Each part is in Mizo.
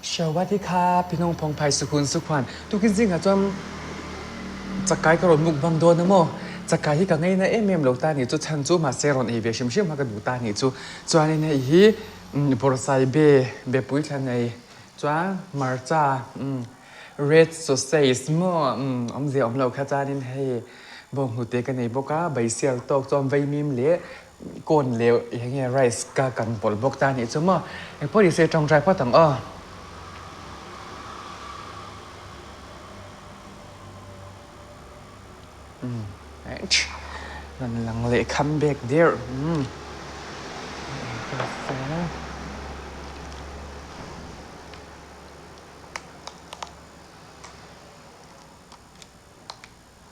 Sawadee Pinong Phong Phai Sukhun Sukhuan tukin zingah chuan chakai ka rawn mukbang dawn a maw? Chakai hi ka ngaina em em lo ta nih chu chhan chu mahse rawn ei ve hrim hrim a ka duh ta nih chu. Chuanin hei hi bawrhsai be bepui thla nei chuan hmarcha red sausage maw awmzia awm lo kha chuanin hei bawnghnute ka nei bawk a baisial tawk chuan vaimim leh Kawn leh eng nge rice ka kan pawlh bawk ta anih chu maw? Engpawh ni se tawngtai phawt ang aw. Umm rawn lang leh kham bek der umm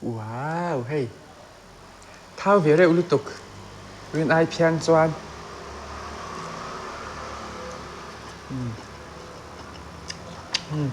Wow hei thau ve reuh lutuk rin ai phian chuan umm umm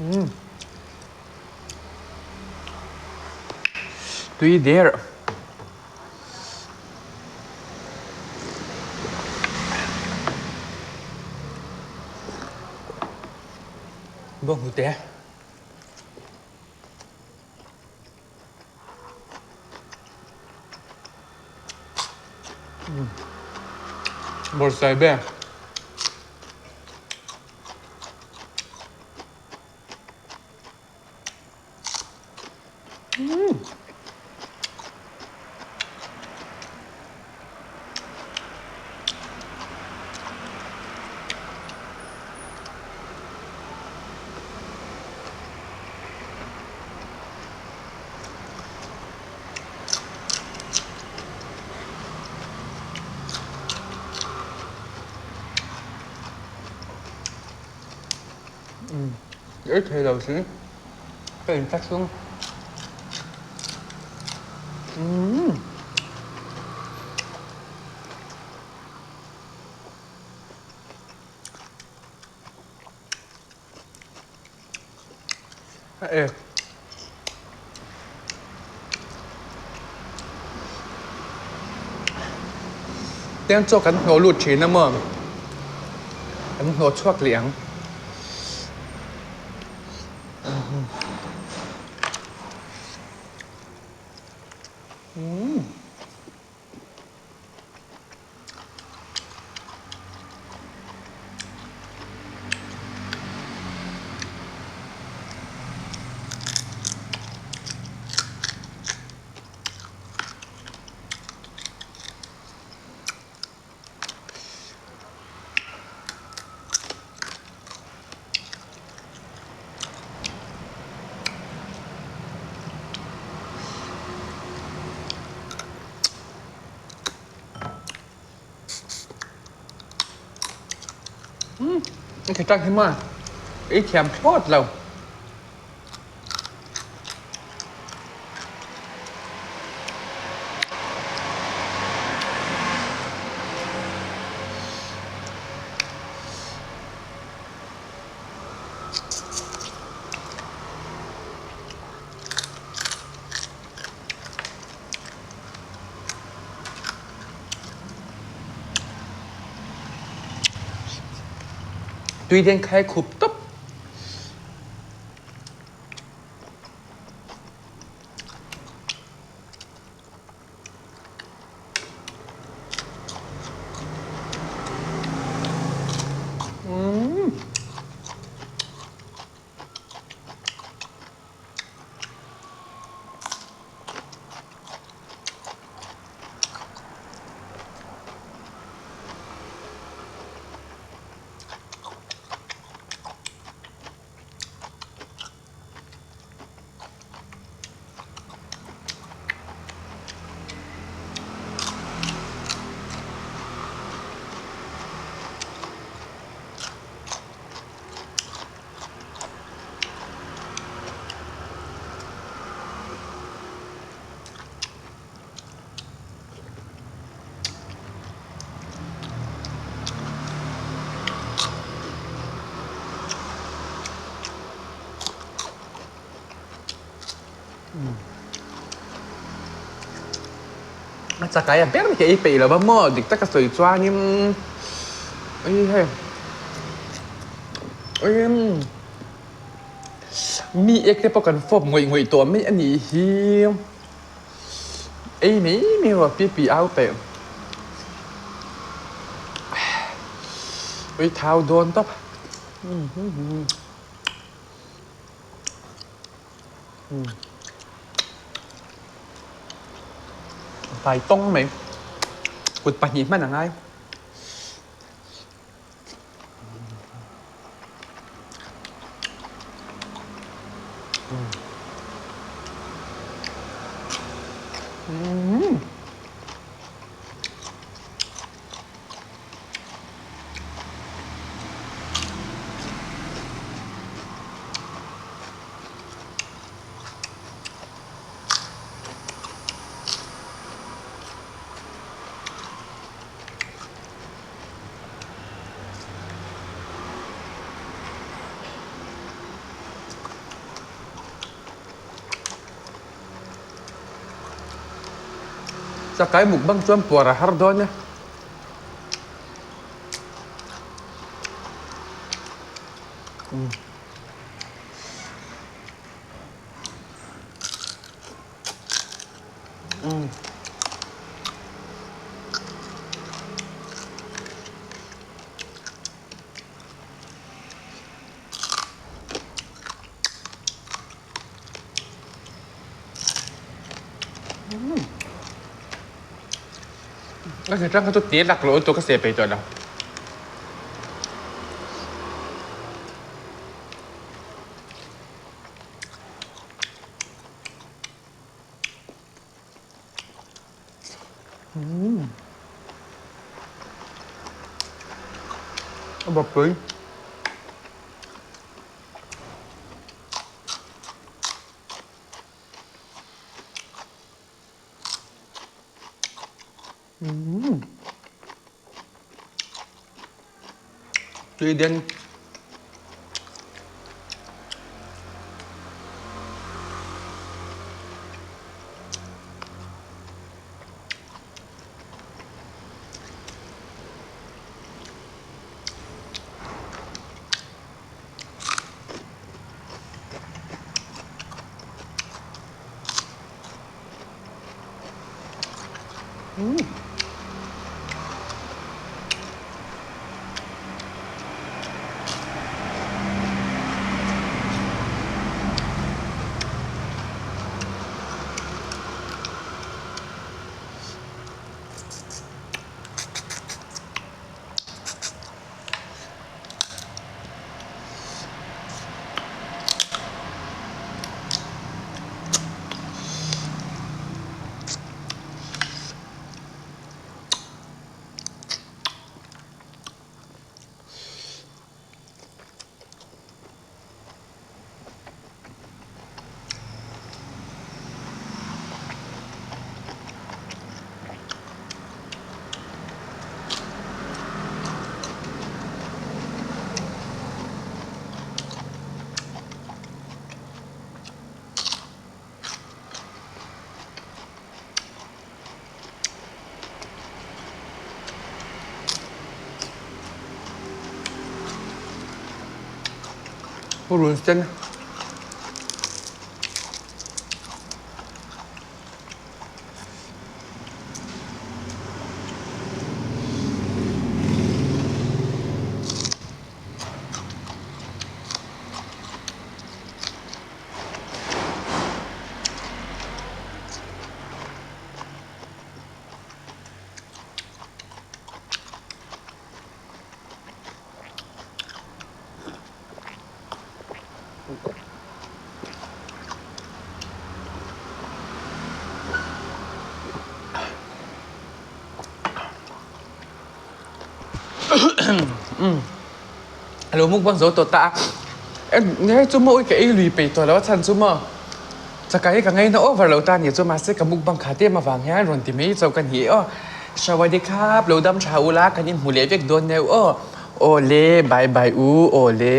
umm. Tui der. Bawnghnute. Bawrhsai ber. Ei thei lo si ka in thlak sung. A ek. Tiang chaw kan hnawh lut thin a maw? Kan hnawh chhuak leh ang. Umm i tha tak hi maw i thiam thlawt lo. Tui den khai khup tawp. A chakai a ber hi ei peih lo va maw dik taka sawi chuanin ui hei ui mi ek te pawh kan fawp ngawih ngawih tawh mai a nih hi ei mai mai rawh pi pi au peih ui thau dawn tawp. Vai tawng mai kut pahnih hman a ngai. Chakai mukbang chuan puar a har dawn e. A hri tang kha chu te lak loh tur ka seh peih tawh lo. A bawp pui. Tui den. Purun sen. A lo mukbang zo tawh ta a, hei chu maw ka ei lui peih tawh lo a chhan chu maw chakai hi ka ngaina over lo ta a ni chu mahse ka mukbang kha te em avang hian rawn ti mai chauh ka ni aw Shawadi khap lo dam tha ula kan inhmu leh vek dawn neu aw aw le bye bye u aw le.